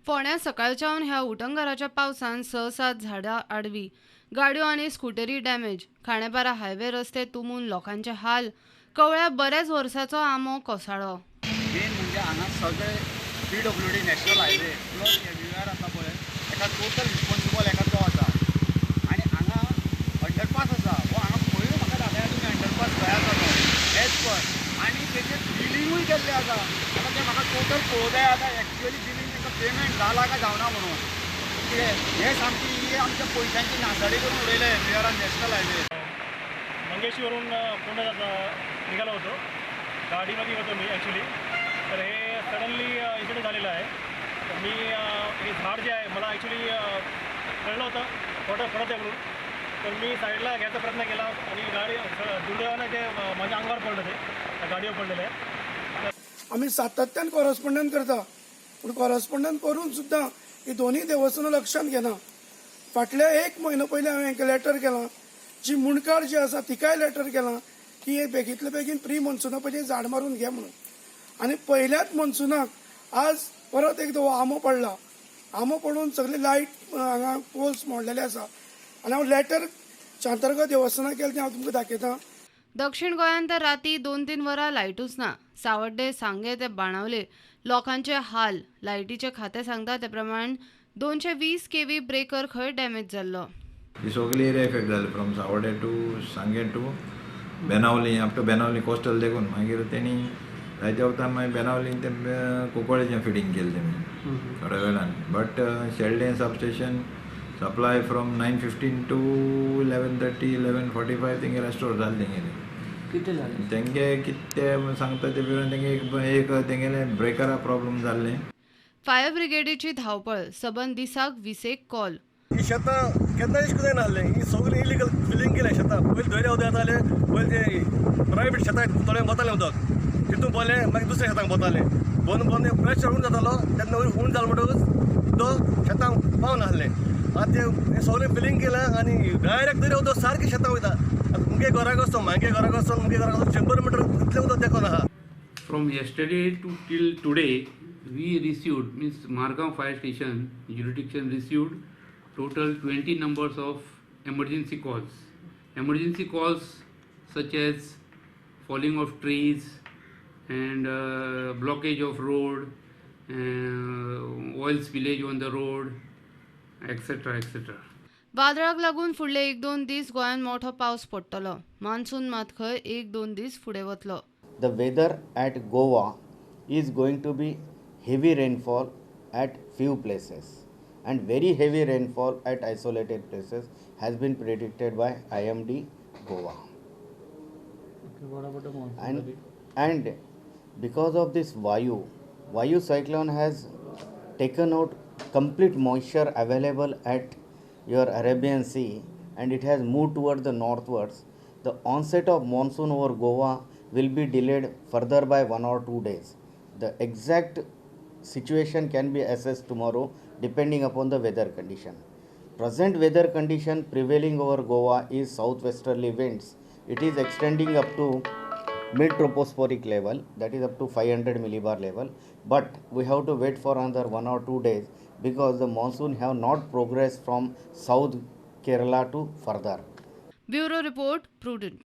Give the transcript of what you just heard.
फोंड्यां सकाळच्यान ह्या उटंगाराच्या पावसान 6-7 झाडां आडवी, गाडयो आनी स्कुटरी डॅमेज. खांडेपारा हायवे रस्ते तुंबून लोकांचे हाल. कवळ्या बऱ्याच वर्साचो आंबो कोसळ्ळो. मेन म्हणजे हांगा सगळे PWD national highway plus MUR आसा पळय, एका टोटल रिस्पॉन्सिबल एका तो आसा. आनी हांगा अंडरपास आसा, हो हांगा पळय म्हाका दाखया तुमी अंडरपास खंय आसा तो एज पर. आनी तेजेर बिलिंगूय केल्लें आसा. आतां तें म्हाका टोटल पळोवंक जाय आतां एक्चुअली बिलींग तांकां पेमेंट जालां काय जावना म्हणून. कितें हें सामकी ही आमच्या पयशांची नासाडी करून उडयलें एमयूआरान नॅशनल हायवे. मंगेशीवरून पुणे निघालो होतो, गाडीमध्ये होतो मी ॲक्च्युली. तर हे सडनली इन्सिडेंट झालेलं आहे. तर मी हे झाड जे आहे मला ॲक्च्युली कळलं होतं पडत पडत आहे म्हणून, तर मी साईडला घ्यायचा प्रयत्न केला आणि गाडी दुर्दैवानं ते माझ्या अंगावर पडलं, ते त्या गाडीवर पडलेलं आहे. आमी सातत्यान कॉरस्पॉन्डन्स करता, पूण कॉरस्पॉन्डन्स करून सुद्दां ही दोनूय देवस्थानां लक्षांत घेना. फाटल्या एक म्हयनो पयलीं हांवें हांकां लेटर केलां, जी मुंडकार जी आसा तिकाय लेटर केलां की हे बेगींतले बेगीन प्री मॉन्सुना पयलीं झाड मारून घे म्हणून. आनी पयल्याच मॉन्सुनाक आज परत एकदां हो आंबो पडला. आंबो पडून सगळे लायट हांगा पोल्स मोडलेले आसा. आनी हांव लेटर शांतादुर्गा देवस्थानाक केलें तें हांव तुमकां दाखयतां. दक्षिण गोंयांत तर राती 2-3 वरां लायटूच ना. सावड्डे, सांगे ते बाणावले लोकांचे हाल. लायटीचे खातें सांगता ते प्रमाण 220 केव्ही ब्रेकर खंय डॅमेज जाल्लो. ही सगळी एरिया इफेक्ट जाली from Savordem to Sanguem to Benaulim, up to Benaulim coastal देखून. मागीर तेणी जायत्या वखदान मागीर बेनावली ते कुंकळ्ळेचें फिटींग केलें तेमी थोड्या वेळान. But Sheldem substation supply from 9:15 to 11:30, 11:45 तेंगे रेस्टोर जालें तेंगेलें. कितें जालें? तेंगे कितें सांगता ते पिरायेन तेंगे एक तेंगेलें ब्रेकरा प्रॉब्लम जाल्लें. फायर ब्रिगेडीची धांवपळ, सबंद दिसाक 20 कॉल. ही शेतां केन्ना इश्क जायना आहलें. ही सगळीं इलिगल फिलींग केलें शेतां. पयलीं दर्या उदक येतालें, पयलीं ते प्रायवेट शेतां थोडे वतालें उदक तितून बोलें, मागीर दुसऱ्या शेतांक वतालें. बंद बंद प्रेशर उण जातालो तेन्ना उण जालें म्हणटकूच उदक शेतांक पावना आहलें. आतां तें सगळें फिलींग केलां आनी डायरेक्ट दर्या उदक सारकें शेतां वयता. आतां मुगे घराक वचोन, म्हागे घराक वचोन, मुगे घराक वचोन 100 मिटर इतलें उदक देखोन आहा. From yesterday to till today, we received, means Margao Fire Station jurisdiction received total 20 numbers of emergency calls. Emergency calls such as falling of trees and blockage of road, oil spillage on the road, etc. etc. वादळाक लागून फुडले 1-2 दीस गोंयांत मोठो पावस पडटलो. Monsoon मात खंय 1-2 दीस फुडें वतलो. The weather at Goa is going to be heavy rainfall at few places and very heavy rainfall at isolated places has been predicted by IMD Goa. Okay, what about the monsoon? And because of this Vayu cyclone has taken out complete moisture available at your Arabian Sea and it has moved toward the northwards. The onset of monsoon over Goa will be delayed further by 1 or 2 days. The exact situation can be assessed tomorrow depending upon the weather condition. Present weather condition prevailing over Goa is southwesterly winds. It is extending up to mid tropospheric level, that is up to 500 millibar level, but we have to wait for another 1 or 2 days because the monsoon have not progressed from South Kerala to further. Bureau Report, Prudent.